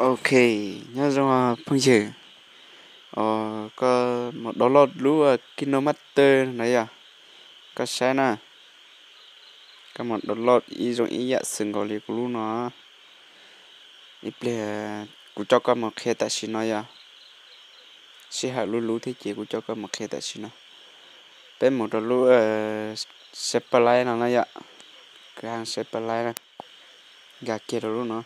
Ok, nyob zoo phooj ywg, koj mus download lub KineMaster no yom, koj saib na, koj mus download ib zoo ib yam xwm nkaus li kuv lub no. Ib pliag kuv coj koj mus qhia tam sim no yom, sij hawm luv luv thiab ces kuv coj koj mus qhia tam sim no. Peb mus rau lub Saipalai no na yom, kwv ha Saipalai na, nkag kiag rau lub no.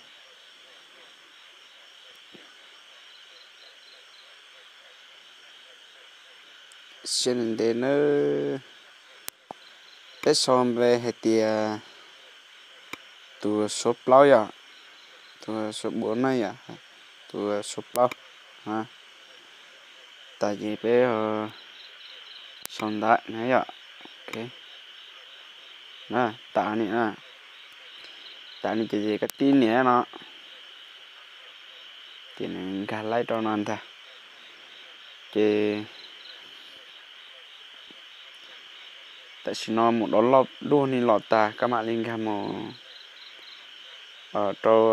Siab ntev ntev nawb. Peb sau npe hais tias tus suav plaub yom, tus suav npuas na yom, tus suav plaub. Tas ces peb sau ntawv na yom. Tas ni, tas ni ces koj tib nias no ces nws nkag laib rau no ntag. Ces tam sim no mus download duj ni los tas koj mam li nkag mus rau,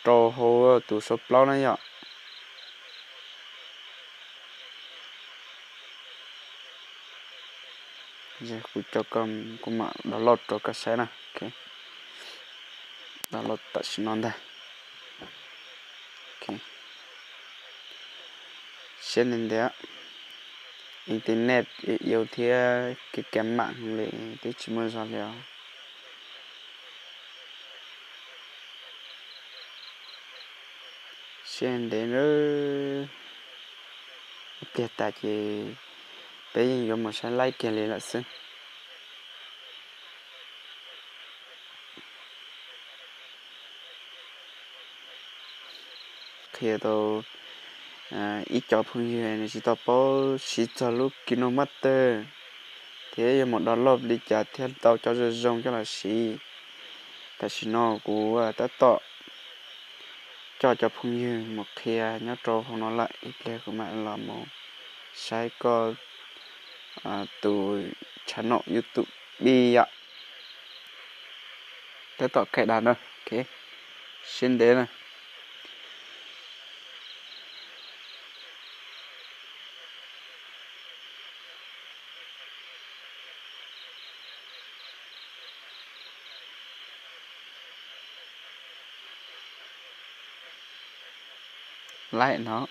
rau hauv tus suav plaub na yom. Kuv coj, kuv mam download rau koj saib na. Download tam sim no ntag. Siab ntev ntev, internet yuav thiab kev kev mam li twb tsis muaj zog li os. Siab ntev nawb. Ib pliag tas ces peb yeej yuav mus saib laib kiag li lawm xwb. Qhia tau ib co phooj ywg nws tsis tau paub siv txog lub KineMaster thiab yuav mus download li cas thiaj tau cov zoo zoo coj los siv. Tam sim no kuv tab tom coj cov phooj ywg mus qhia nyob rau hauv no lawm, ib pliag kuv mam los mus saib koj tus channel YouTube pib yom. Tab tom kaij dag na, siab ntev na. Laib no,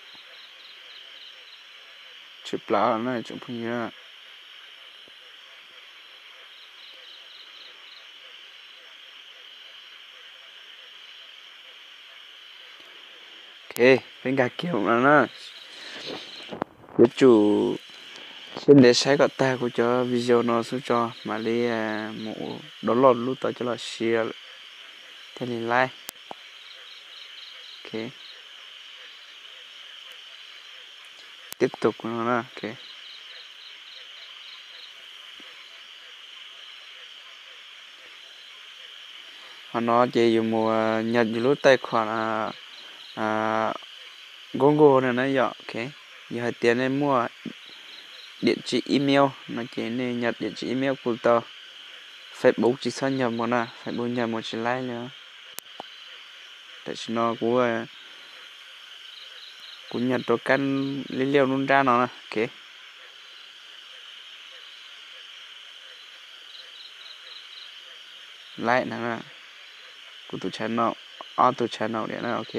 tshwm plaws na tsoom phooj ywg. Ok, peb nkag kiag mus no na. Yuav tsum siab ntev saib kom tag kuv cov video no xwb tso mam li mus download lub tau coj los siv thiaj li laib. Tib tug no na. Qhov no ces yus mus nyaj yus lub taij khuam Google no na yom. Ok, yog hais tias nej muaj diam tsi email no ces nej nyaj diam tsi email kuj tau. Facebook tsis txhob nyaj mus na, Facebook nyaj mus tsis laib li. Tam sim no kuv, kuv nyaj rau kab liab liab nruab nrab no na. Ok, laib na, kuv tus channel, ob tug channel diam na. Ok,